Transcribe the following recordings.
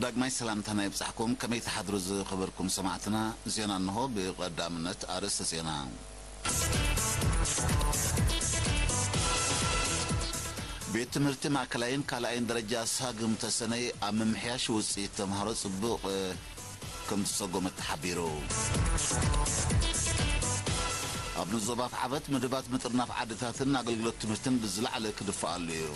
ዳግማይ ሰላምታና ይብጻሕኩም። ከመይ ትሓድሩ ዝኸበርኩም ሰማዕትና? ዜና እንሆ። ብቐዳምነት ኣርእስተ ዜና። ቤት ትምህርቲ ማእከላይን ካልኣይን ደረጃ ሳግም ተሰነይ ኣብ ምምሕያሽ ውጽኢት ተምሃሮ ጽቡቕ፣ እ፣ ከም ዝሰጎመ ተሓቢሩ። ኣብ ንዞባ ኣፍዓበት መደባት ምጥርናፍ ዓድታትን ኣገልግሎት ትምህርትን ብዝለዓለ ክድፍኣሉ እዩ።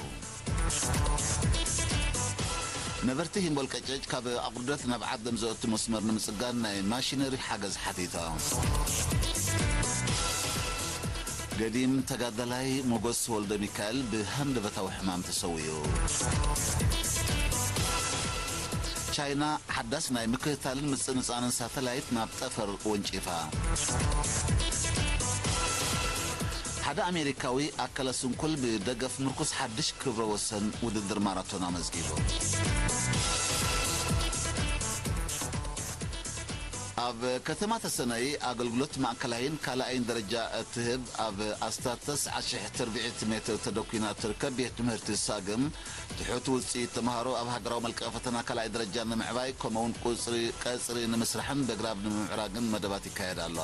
ነበርቲ ሂምቦል ቀጨጭ ካብ ኣቑርደት ናብ ዓዶም ዘእቱ መስመር ንምጽጋን ናይ ማሽነሪ ሓገዝ ሓቲታ። ገዲም ተጋዳላይ ሞገስ ወልደ ሚካኤል ብሃንደበታዊ ሕማም ተሰዊኡ። ቻይና ሓዳስ ናይ ምክትታልን ምጽንጻንን ሳተላይት ናብ ጠፈር ወንጪፋ። ሓደ ኣሜሪካዊ ኣካለ ስንኩል ብደገፍ ምርኩስ ሓድሽ ክብረ ወሰን ውድድር ማራቶን ኣመዝጊቡ። ኣብ ከተማ ተሰነይ ኣገልግሎት ማእከላይን ካልኣይን ደረጃ እትህብ ኣብ ኣስታት ተስዓ ሽሕ ትርብዒት ሜትር ተደኲና እትርከብ ቤት ትምህርቲ ሳግም ትሑት ውጽኢት ተምሃሮ ኣብ ሃገራዊ መልቀ ፈተና ካልኣይ ደረጃ ንምዕባይ ከምኡውን ቁጽሪ ቀጽሪ ንምስራሕን በግራብ ንምምዕራግን መደባት ይካየድ ኣሎ።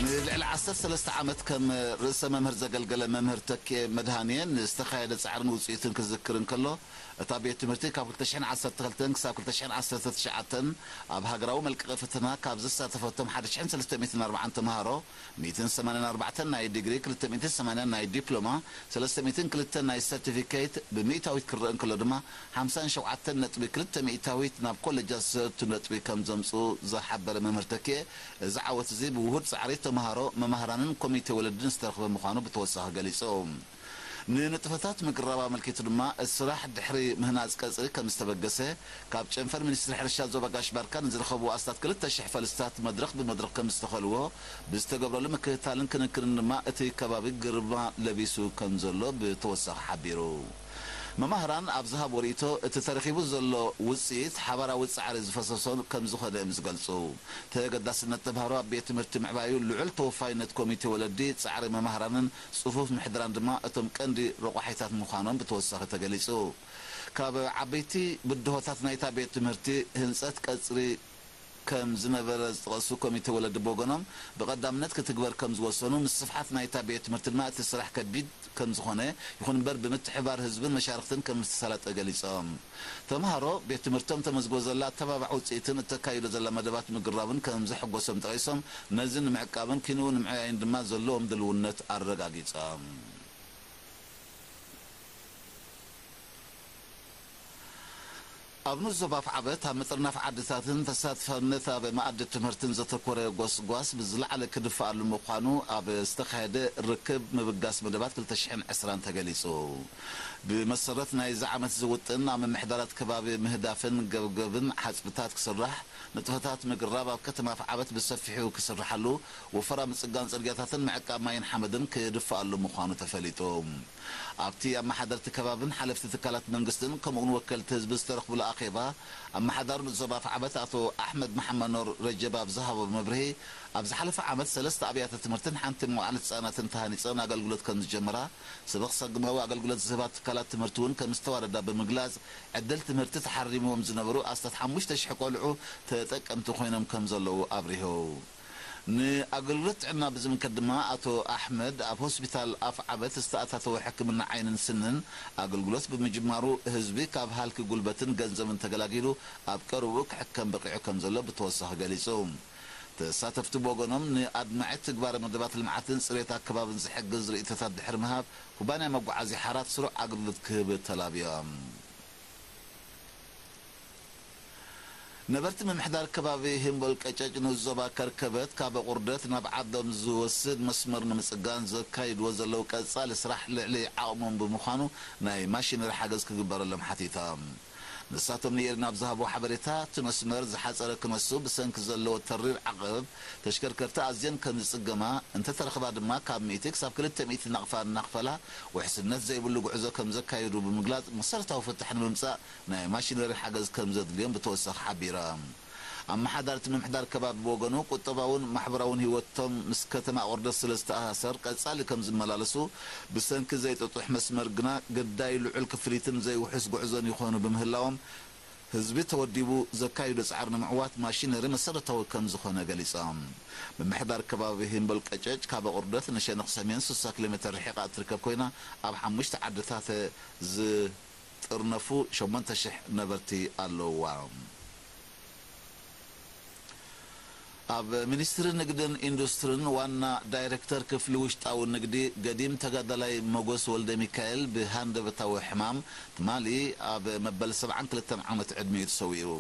ንልዕሊ ዓሰርተ ሰለስተ ዓመት ከም ርእሰ መምህር ዘገልገለ መምህር ተኬ መድሃንየ ንዝተኻየደ ጻዕርን ውጽኢትን ክዝክር እንከሎ፣ እታ ቤት ትምህርቲ ካብ ክልተ ሽሕን ዓሰርተ ክልተን ክሳብ ክልተ ሽሕን ዓሰርተ ትሽዓተን ኣብ ሃገራዊ መልቀቂ ፈተና ካብ ዘሳተፈቶም ሓደ ሽሕን ሰለስተ ሚእትን ኣርባዓን ተምሃሮ፣ ሚእትን ሰማንያን ኣርባዕተን ናይ ዲግሪ፣ ክልተ ሚእትን ሰማንያን ናይ ዲፕሎማ፣ ሰለስተ ሚእትን ክልተን ናይ ሰርቲፊኬት ብሚእታዊት ክረአ እንከሎ ድማ፣ ሓምሳን ሸውዓተን ነጥቢ ክልተ ሚእታዊት ናብ ኮለጃት ዘእቱ ነጥቢ ከም ዘምጽኡ ዝሓበረ መምህር ተኪኤ፣ እዚ ዓወት እዚ ብውሁድ ጻዕሪ ተምሃሮ፣ መማህራንን ኮሚቴ ወለድን ዝተረኽበ ምዃኑ ብተወሳኺ ገሊጹ። ንንጥፈታት ምቅራብ ኣመልኪቱ ድማ፣ እቲ ስራሕ ድሕሪ ምህናጽ ቀጽሪ ከም ዝተበገሰ፣ ካብ ጨንፈር ሚኒስትሪ ሕርሻ ዞባ ጋሽ ባርካ ንዝረኸቡ ኣስታት ክልተ ሽሕ ፈልስታት መድረኽ ብመድረኽ ከም ዝተኸልዎ፣ ብዝተገብረሉ ምክትታልን ክንክንን ድማ እቲ ከባቢ ግርማ ለቢሱ ከም ዘሎ ብተወሳኺ ሓቢሩ። መማህራን ኣብ ዝሃብዎ ርእይቶ፣ እቲ ተረኺቡ ዘሎ ውጽኢት ሓባራዊ ጻዕሪ ዝፈሰሶ ከም ዝኾነ እዮም ዝገልጹ። ተገዳስነት ተምሃሮ ኣብ ቤት ትምህርቲ ምዕባዩ ልዑል ተወፋይነት ኮሚቴ ወለዲ፣ ጻዕሪ መማህራንን ጽፉፍ ምሕደራን ድማ እቶም ቀንዲ ረቋሒታት ምዃኖም ብተወሳኺ ተገሊጹ። ካብ ዓበይቲ ብድሆታት ናይታ ቤት ትምህርቲ ህንጸት ቀጽሪ ከም ዝነበረ ዝጠቐሱ ኮሚቴ ወለዲ ብወገኖም፣ ብቐዳምነት ክትግበር ከም ዝወሰኑ፣ ምስፍሓት ናይታ ቤት ትምህርቲ ድማ እቲ ስራሕ ከቢድ ከም ዝኾነ፣ ይኹን እምበር ብምትሕብባር ህዝብን መሻርኽትን ከም ዝተሳለጠ ገሊጾም። ተምሃሮ ቤት ትምህርቶም ተመዝግቦ ዘላ ኣተባባዕ ውጽኢትን እተካይዶ ዘላ መደባት ምግራብን ከም ዘሐጎሶም ጠቒሶም፣ ነዚ ንምዕቃብን ኪንኡ ንምዕያይን ድማ ዘለዎም ድልውነት ኣረጋጊጾም። ኣብ ንኡስ ዞባ ኣፍዓበት ኣብ ምጥርናፍ ዓድታትን ተሳትፋነት ኣብ መኣዲ ትምህርትን ዘተኮረ ጎስጓስ ብዝለዓለ ክድፍኣሉ ምዃኑ ኣብ ዝተኻየደ ርክብ ምብጋስ መደባት ክልተ ሽሕን ዕስራን ተገሊጹ። ብመሰረት ናይዚ ዓመት ዝውጥን ኣብ ምምሕዳራት ከባቢ ምህዳፍን ገብገብን ሓጽብታት ክስራሕ፣ ንጥፈታት ምግራብ ኣብ ከተማ ኣፍዓበት ብሰፊሑ ክስርሓሉ፣ ወፈራ ምጽጋን ጽርግያታትን ምዕቃብ ማይን ሓመድን ክድፍኣሉ ምዃኑ ተፈሊጡ። ኣብቲ ኣመሓደርቲ ከባብን ሓለፍቲ ትካላት መንግስትን ከምኡውን ወከልቲ ህዝቢ ዝተረኽቡሉ ኣኼባ፣ ኣመሓዳሪ ንኡስ ዞባ ኣፍዓበት ኣቶ ኣሕመድ መሓመድ ኖር ረጀብ ኣብ ዝሃቦ መብርሂ፣ ኣብ ዝሓለፈ ዓመት ሰለስተ ኣብያተ ትምህርትን ሓንቲ መዋዕለ ህጻናትን ተሃኒጸን ኣገልግሎት ከም ዝጀመራ፣ ሰበኽ ሳግማዊ ኣገልግሎት ዝህባ ትካላት ትምህርቲ እውን ከም ዝተዋደዳ ብምግላጽ፣ ዕድል ትምህርቲ ተሓሪምዎም ዝነበሩ ኣስታት ሓሙሽተ ሽሕ ቆልዑ ተጠቀምቲ ኮይኖም ከም ዘለዉ ኣብሪሁ። ንኣገልግሎት ጥዕና ብዝምልከት ድማ ኣቶ ኣሕመድ፣ ኣብ ሆስፒታል ኣፍዓበት ዝተኣታተወ ሕክምና ዓይንን ስንን ኣገልግሎት ብምጅማሩ፣ ህዝቢ ካብ ሃልኪ ጉልበትን ገንዘብን ተገላጊሉ ኣብ ቀረብኡ ክሕከም በቒዑ ከም ዘሎ ብተወሳኺ ገሊጹ። ተሳተፍቲ ብወገኖም፣ ንኣድማዒ ትግባረ መደባት ልምዓትን ጽሬት ኣከባብን ዝሕግዝ ርእይቶታት ድሕሪ ምሃብ፣ ኩባንያ መጓዓዝያ ሓራት ስሩዕ ኣገልግሎት ክህብ ተላብዮም። ነበርቲ ምምሕዳር ከባቢ ሂምቦል ቀጨጭ ንኡስ ዞባ ከርከበት ካብ ኣቑርደት ናብ ዓዶም ዝወስድ መስመር ንምጽጋን ዘካይድዎ ዘለዉ ቀጻሊ ስራሕ ልዕሊ ዓቕሞም ብምዃኑ ናይ ማሽነሪ ሓገዝ ክግበረሎም ሓቲቶም። ንሳቶም ንኤሪና ኣብ ዝሃብዎ ሓበሬታ፣ እቲ መስመር ዝሓጸረ ክነሱ ብሰንኪ ዘለዎ ተሪር ዓቐብ ተሽከርከርቲ ኣዝየን ከም ዝጽገማ፣ እንተተረኽባ ድማ ካብ ሚእቲ ክሳብ ክልተ ሚእቲ ናቕፋ እናኽፈላ ውሕስነት ዘይብሉ ጉዕዞ ከም ዘካይዱ ብምግላጽ፣ መሰረታዊ ፍታሕ ንምምጻእ ናይ ማሽነሪ ሓገዝ ከም ዘድልዮም ብተወሳኺ ሓቢሮም። ኣመሓዳርቲ ምምሕዳር ከባቢ ብወገኑ፣ ቁጠባውን ማሕበራውን ህይወቶም ምስ ከተማ ኣቑርደት ስለ ዝተኣሳሰር፣ ቀጻሊ ከም ዝመላለሱ፣ ብሰንኪ ዘይጥጡሕ መስመር ግና ግዳይ ልዑል ክፍሊትን ዘይውሑስ ጉዕዞን ይኾኑ ብምህላዎም፣ ህዝቢ ተወዲቡ ዘካይዶ ጻዕሪ ንምዕዋት ማሽነሪ መሰረታዊ ከም ዝኾነ ገሊጾም። ምምሕዳር ከባቢ ሂምቦል ቀጨጭ ካብ ኣቑርደት ንሸነኽ ሰሜን ስሳ ኪሎ ሜተር ርሒቓ እትርከብ ኮይና፣ ኣብ ሓሙሽተ ዓድታት ዝጥርነፉ ሸሞንተ ሽሕ ነበርቲ ኣለውዋ። ኣብ ሚኒስትሪ ንግድን ኢንዱስትሪን ዋና ዳይሬክተር ክፍሊ ውሽጣዊ ንግዲ ገዲም ተጋዳላይ መጎስ ወልደ ሚካኤል ብሃንደበታዊ ሕማም ትማሊ ኣብ መበል ሰብዓን ክልተን ዓመት ዕድሚኡ ተሰዊኡ።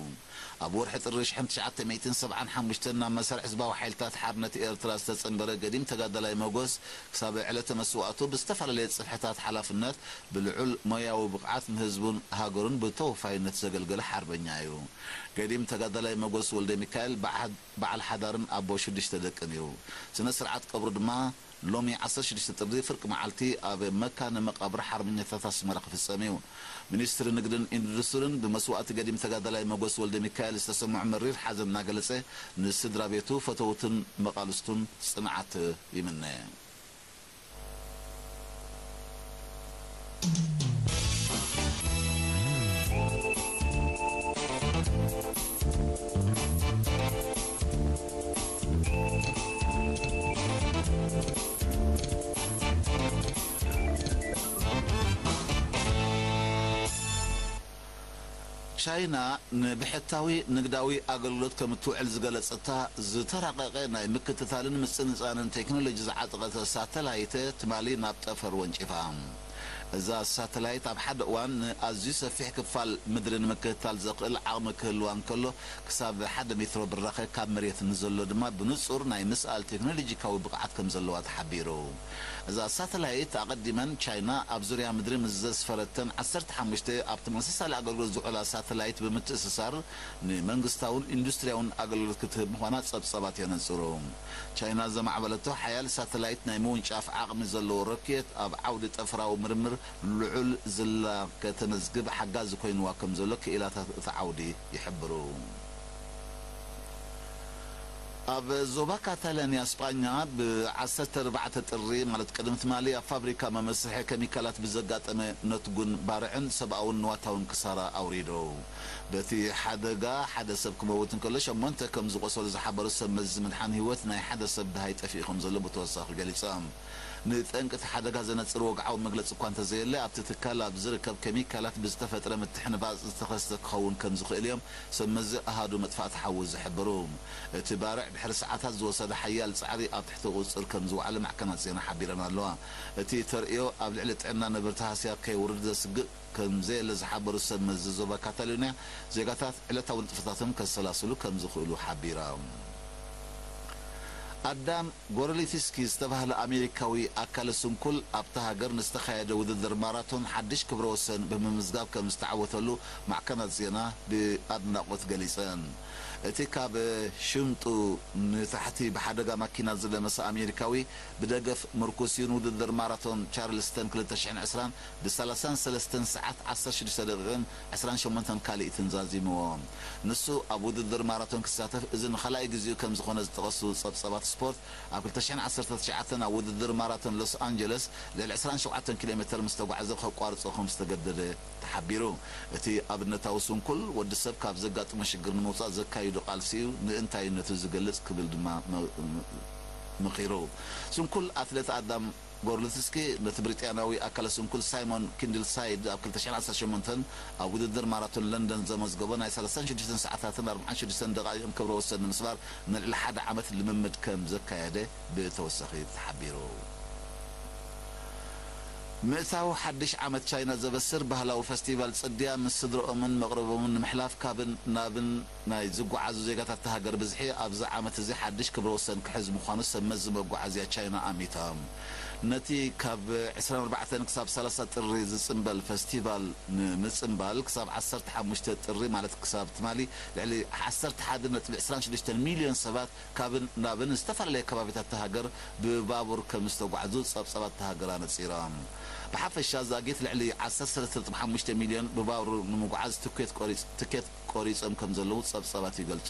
ኣብ ወርሒ ጥሪ ሽሕን ትሽዓተ ሚእትን ሰብዓን ሓሙሽተን ናብ መሰል ህዝባዊ ሓይልታት ሓርነት ኤርትራ ዝተጸንበረ ገዲም ተጋዳላይ መጎስ ክሳብ ዕለተ መስዋእቱ ብዝተፈላለየ ጽፍሕታት ሓላፍነት ብልዑል ሞያዊ ብቕዓት ንህዝቡን ሃገሩን ብተወፋይነት ዘገልገለ ሓርበኛ እዩ። ገዲም ተጋዳላይ መጎስ ወልደ ሚካኤል በዓል በዓል ሓዳርን ኣቦ ሽዱሽተ ደቅን እዩ። ስነ ስርዓት ቀብሩ ድማ ሎሚ ዓሰርተ ሽዱሽተ ጥሪ ፍርቂ መዓልቲ ኣብ መካነ መቃብር ሓርበኛታት ኣስመራ ክፍጸም እዩ። ሚኒስትሪ ንግድን ኢንዱስትሪን ብመስዋእቲ ገዲም ተጋዳላይ መጎስ ወልደ ሚካኤል ዝተሰምዖ መሪር ሓዘን እናገለጸ፣ ንስድራ ቤቱ፣ ፈተውትን መቓልስቱን ጽንዓት ይምነ። ቻይና ንብሕታዊ ንግዳዊ ኣገልግሎት ከም እትውዕል ዝገለጸታ ዝተራቐቐ ናይ ምክትታልን ምጽንጻንን ቴክኖሎጂ ዝዓጠቐት ሳተላይት ትማሊ ናብ ጠፈር ወንጪፋ። እዛ ሳተላይት ኣብ ሓደ እዋን ንኣዝዩ ሰፊሕ ክፋል ምድሪ ንምክትታል ዘኽእል ዓቕሚ ክህልዋ እንከሎ፣ ክሳብ ሓደ ሜትሮ ብራኸ ካብ መሬት ንዘሎ ድማ ብንጹር ናይ ምስኣል ቴክኖሎጂካዊ ብቕዓት ከም ዘለዋ ተሓቢሩ። እዛ ሳተላይት ኣቐዲመን ቻይና ኣብ ዙርያ ምድሪ ምስ ዘስፈረተን ዓሰርተ ሓሙሽተ ኣብ ተመሳሳሊ ኣገልግሎት ዝውዕላ ሳተላይት ብምትእስሳር ንመንግስታውን ኢንዱስትሪያውን ኣገልግሎት ክትህብ ምዃና ጸብጸባት የነጽሩ። ቻይና ዘማዕበለቶ ሓያል ሳተላይት ናይ ምውንጫፍ ዓቕሚ ዘለዎ ሮኬት ኣብ ዓውዲ ጠፈራዊ ምርምር ልዑል ዝላ ከተመዝግብ ሓጋዚ ኮይንዋ ከም ዘሎ ክኢላታት እቲ ዓውዲ ይሕብሩ። ኣብ ዞባ ካታላንያ ስጳኛ ብ ዓሰርተ ኣርባዕተ ጥሪ፣ ማለት ቅድሚ ትማሊ፣ ኣብ ፋብሪካ መመስርሒ ኬሚካላት ብዘጋጠመ ነትጉን ባርዕን ሰብኣውን ንዋታውን ክሳራ ኣውሪዱ። በቲ ሓደጋ ሓደ ሰብ ክመውት እንከሎ፣ ሸሞንተ ከም ዝቖሰሉ ዝሓበሩ ሰብ መዚ ምድሓን ህይወት፣ ናይ ሓደ ሰብ ደሃይ ጠፊኡ ከም ዘሎ ብተወሳኺ ገሊጾም። ንጠንቂ እቲ ሓደጋ ዘነጽር ወግዓዊ መግለጺ እኳ እንተዘየለ፣ ኣብቲ ትካል ኣብ ዝርከብ ኬሚካላት ብዝተፈጥረ ምትሕንባጽ ዝተኸስተ ክኸውን ከም ዝኽእል እዮም ሰብ መዚ ኣሃዱ መጥፋእቲ ሓዊ ዝሕብሩ። እቲ ባርዕ ድሕሪ ሰዓታት ዝወሰደ ሓያል ጻዕሪ ኣብ ትሕቲ ቁጽጽር ከም ዝወዓለ ማዕከናት ዜና ሓቢረን ኣለዋ። እቲ ተርእዮ ኣብ ልዕሊ ጥዕና ነበርቲ ሃስያ ከይውርድ ዘስግእ ከም ዘየለ ዝሓበሩ ሰብ መዚ ዞባ ካታሎንያ፣ ዜጋታት ዕለታዊ ንጥፈታቶም ከሰላስሉ ከም ዝኽእሉ ሓቢራ። ኣዳም ጎረሊትስኪ ዝተባህለ ኣሜሪካዊ ኣካለ ስንኩል ኣብታ ሃገር ንዝተኻየደ ውድድር ማራቶን ሓድሽ ክብረ ወሰን ብምምዝጋብ ከም ዝተዓወተሉ ማዕከናት ዜና ብኣድናቖት ገሊጸን። እቲ ካብ ሽምጡ ንታሕቲ ብሓደጋ ማኪና ዝደመሰ ኣሜሪካዊ ብደገፍ ምርኩስ እዩ ንውድድር ማራቶን ቻርልስተን ክልተ ሽሕን ዕስራን ብ ሰላሳን ሰለስተን ሰዓት ዓሰርተ ሽዱሽተ ደቂቕን ዕስራን ሸሞንተን ካልኢትን ዛዚምዎ። ንሱ ኣብ ውድድር ማራቶን ክሳተፍ እዚ ንኻልኣይ ግዜኡ ከም ዝኾነ ዝጠቐሱ ጸብጻባት ስፖርት፣ ኣብ ክልተ ሽሕን ዓሰርተ ትሽዓተን ኣብ ውድድር ማራቶን ሎስ ኣንጀለስ ልዕሊ ዕስራን ሸውዓተን ኪሎ ሜተር ምስ ተጓዕዘ ከቋርጾ ከም ዝተገደደ ተሓቢሩ። እቲ ኣብነታዊ ስንኩል ወዲ ሰብ ካብ ዘጋጥሞ ሽግር ንምውጻእ ዘካይዶ ቃልሲ እዩ፣ ንእንታይነቱ ዝገልጽ ክብል ድማ መ-፣ መ-፣ መኺሩ። ስንኩል ኣትሌት ኣዳም ጎርልትስኪ ነቲ ብሪጣንያዊ ኣካለ ስንኩል ሳይሞን ኪንድልሳይድ ኣብ ክልተ ሽሕን ዓሰርተ ሸሞንተን ኣብ ውድድር ማራቶን ለንደን ዘመዝገቦ ናይ ሰላሳን ሽዱሽተን ሰዓታትን ኣርባዓን ሽዱሽተን ደቓይቕን ክብረ ወሰን ንምስባር ንልዕሊ ሓደ ዓመት ልምምድ ከም ዘካየደ ብተወሳኺ ተሓቢሩ። ምእታው ሓድሽ ዓመት ቻይና ዘበስር ባህላዊ ፈስቲቫል ጽድያ ምስ ስድረኦምን መቕርቦምን ንምሕላፍ ካብን ናብን ናይ ዝጓዓዙ ዜጋታት እታ ሃገር ብዝሒ ኣብዚ ዓመት እዚ ሓድሽ ክብረ ወሰን ክሕዝ ምዃኑ ሰብ መዚ መጓዓዝያ ቻይና ኣሚቶም። ነቲ ካብ ዕስራን ኣርባዕተን ክሳብ ሰላሳ ጥሪ ዝጽንበል ፈስቲቫል ንምጽንባል ክሳብ ዓሰርተ ሓሙሽተ ጥሪ፣ ማለት ክሳብ ትማሊ፣ ልዕሊ ዓሰርተ ሓደ ነጥቢ ዕስራን ሽዱሽተን ሚልዮን ሰባት ካብን ናብን ዝተፈላለየ ከባቢታት እታ ሃገር ብባቡር ከም ዝተጓዕዙ ጸብጻባት እታ ሃገር ኣነጺሮም። ብሓፈሻ ዛጊት ልዕሊ ዓሰርተ ሰለስተ ነጥቢ ሓሙሽተ ሚልዮን ብባቡር ንምጉዓዝ ትኬት ቆሪጽ-፣ ትኬት ቆሪጾም ከም ዘለዉ ጸብጻባት ይገልጹ።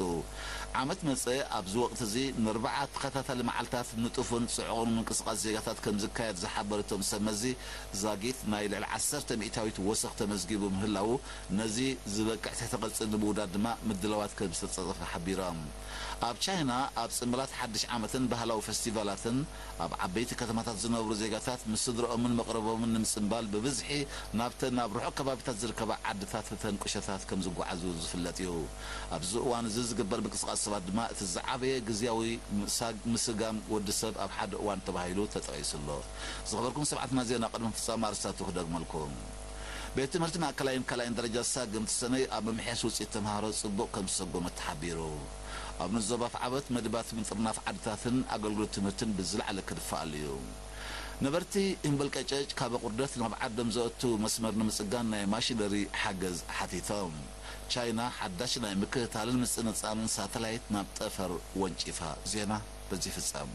ዓመት መጸ ኣብዚ ወቕቲ እዚ ንኣርብዓ ተኸታታሊ መዓልታት ንጡፍን ጽዑቕን ምንቅስቓስ ዜጋታት ከም ዝካየድ ዝሓበሩ እቶም ሰብ መዚ፣ ዛጊት ናይ ልዕሊ ዓሰርተ ሚእታዊት ወሰኽ ተመዝጊቡ ምህላዉ፣ ነዚ ዝበቅዕ ትሕተ ቅርጺ ንምውዳድ ድማ ምድላዋት ከም ዝተጻጸፈ ሓቢሮም። ኣብ ቻይና ኣብ ጽምብላት ሓድሽ ዓመትን ባህላዊ ፈስቲቫላትን ኣብ ዓበይቲ ከተማታት ዝነብሩ ዜጋታት ምስ ስድረኦምን መቕረቦምን ንምጽምባል ብብዝሒ ናብተን ናብ ርሑቕ ከባቢታት ዝርከባ ዓድታት እተን ቁሸታት ከም ዝጓዓዙ ዝፍለጥ እዩ። ኣብዚ እዋን እዚ ዝግበር ምንቅስቓስ ሰባት ድማ እቲ ዝዓበየ ግዝያዊ ምሳግ-፣ ምስጋም ወዲ ሰብ ኣብ ሓደ እዋን ተባሂሉ ተጠቒሱ ኣሎ። ዝኸበርኩም ሰማዕትና ዜና ቅድሚ ፍጻመ ኣርእስታቱ ክደግመልኩም። ቤት ትምህርቲ ማእከላይን ካልኣይን ደረጃ ሳግምቲ ሰነይ ኣብ ምምሕያሽ ውፅኢት ተምሃሮ ጽቡቕ ከም ዝሰጎመ ተሓቢሩ። ኣብ ንዞባ ዓበት መድባት ምጥርናፍ ዓድታትን ኣገልግሎት ትምህርትን ብዝለዓለ ክድፋኣሉ እዩ። ነበርቲ እምበልቀጨጭ ካብ ኣቑርደት ናብ ዓዶም ዘእቱ መስመር ንምጽጋን ናይ ማሽነሪ ሓገዝ ሓቲቶም። ቻይና ሓዳሽ ናይ ምክትታልን ምጽንጻንን ሳተላይት ናብ ጠፈር ወንጪፋ። ዜና በዚ ይፍጸም።